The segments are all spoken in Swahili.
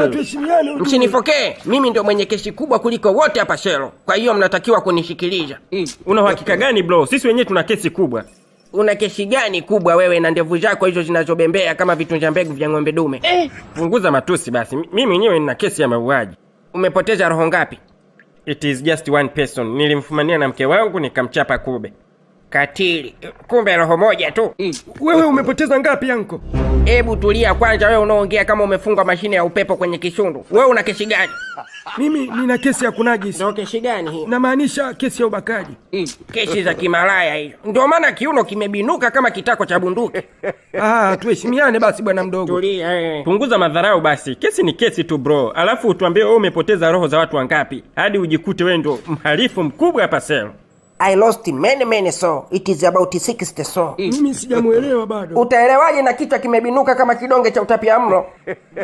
Tuheshimiane. Msinifokee, mimi ndio mwenye kesi kubwa kuliko wote hapa selo, kwa hiyo mnatakiwa kunishikiliza. Una uhakika gani bro? Sisi wenyewe tuna kesi kubwa. Una kesi gani kubwa wewe na ndevu zako hizo zinazobembea kama vitunja mbegu vya ng'ombe dume? Punguza matusi basi. Mimi mwenyewe nina kesi ya mauaji. Umepoteza roho ngapi? It is just one person. Nilimfumania na mke wangu nikamchapa kube. Katili, kumbe roho moja tu. Wewe umepoteza ngapi anko? Hebu tulia kwanza, wewe unaongea kama umefungwa mashine ya upepo kwenye kisundu. Wewe una kesi gani? Mimi nina kesi ya kunajisi. Ndio kesi gani hiyo? Namaanisha kesi ya ubakaji. Kesi za kimalaya hizo. Ndio maana kiuno kimebinuka kama kitako cha bunduki. Ah, tuheshimiane basi bwana mdogo. Tulia. Punguza madharau basi. Kesi ni kesi tu bro. Alafu utuambie wewe umepoteza roho za watu wangapi hadi ujikute wewe ndio mhalifu mkubwa hapa selo. I lost many many so it is about 60 so. Mimi sijamuelewa bado. Utaelewaje na kichwa kimebinuka kama kidonge cha utapiamlo?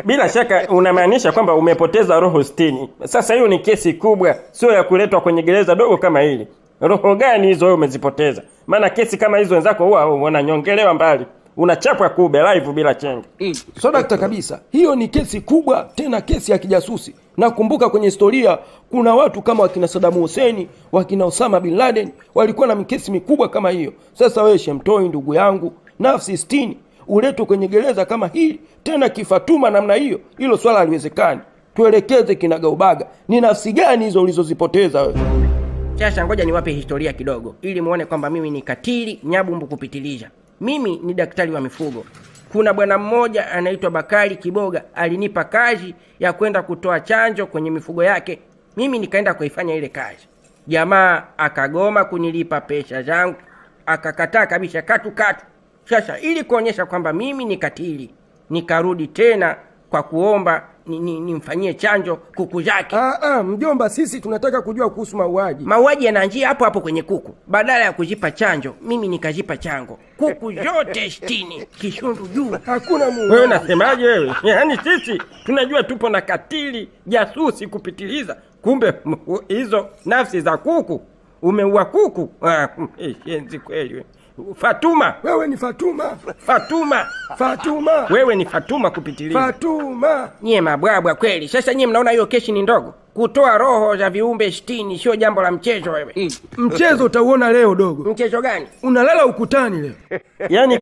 Bila shaka unamaanisha kwamba umepoteza roho 60. Sasa hiyo ni kesi kubwa, sio ya kuletwa kwenye gereza dogo kama hili. Roho gani hizo wewe umezipoteza? Maana kesi kama hizo wenzako huwa wananyongelewa mbali. Unachapwa kube live bila chenga. So dakta kabisa, hiyo ni kesi kubwa, tena kesi ya kijasusi. Nakumbuka kwenye historia kuna watu kama wakina Saddam Hussein, wakina Osama bin Laden walikuwa na mikesi mikubwa kama hiyo. Sasa wewe Shemtoi, ndugu yangu, nafsi 60 uletwe kwenye gereza kama hili, tena kifatuma namna hiyo, hilo swala haliwezekani. Tuelekeze kinagaubaga, ni nafsi gani hizo ulizozipoteza wewe? Sasa ngoja niwape historia kidogo ili muone kwamba mimi ni katili nyabumbu kupitiliza. Mimi ni daktari wa mifugo. Kuna bwana mmoja anaitwa Bakari Kiboga alinipa kazi ya kwenda kutoa chanjo kwenye mifugo yake. Mimi nikaenda kuifanya ile kazi. Jamaa akagoma kunilipa pesa zangu, akakataa kabisa katu katu. Sasa ili kuonyesha kwamba mimi ni katili, nikarudi tena kwa kuomba nimfanyie chanjo kuku zake. Mjomba, sisi tunataka kujua kuhusu mauaji. Mauaji yanaanzia hapo hapo kwenye kuku. Badala ya kuzipa chanjo, mimi nikazipa chango kuku zote 60, kishundu juu. Hakuna muuaji. Wewe unasemaje wewe? Yaani sisi tunajua tupo na katili jasusi kupitiliza, kumbe hizo nafsi za kuku. Umeua kuku? Shenzi kweli wewe. Fatuma. Wewe ni Fatuma. Fatuma. Fatuma. Wewe ni Fatuma kupitiliza. Fatuma. Nyie mabwabwa kweli. Sasa nyie mnaona hiyo kesi ni ndogo? Kutoa roho za viumbe 60 sio jambo la mchezo wewe. Mchezo utauona leo dogo. Mchezo gani? Unalala ukutani leo. Yaani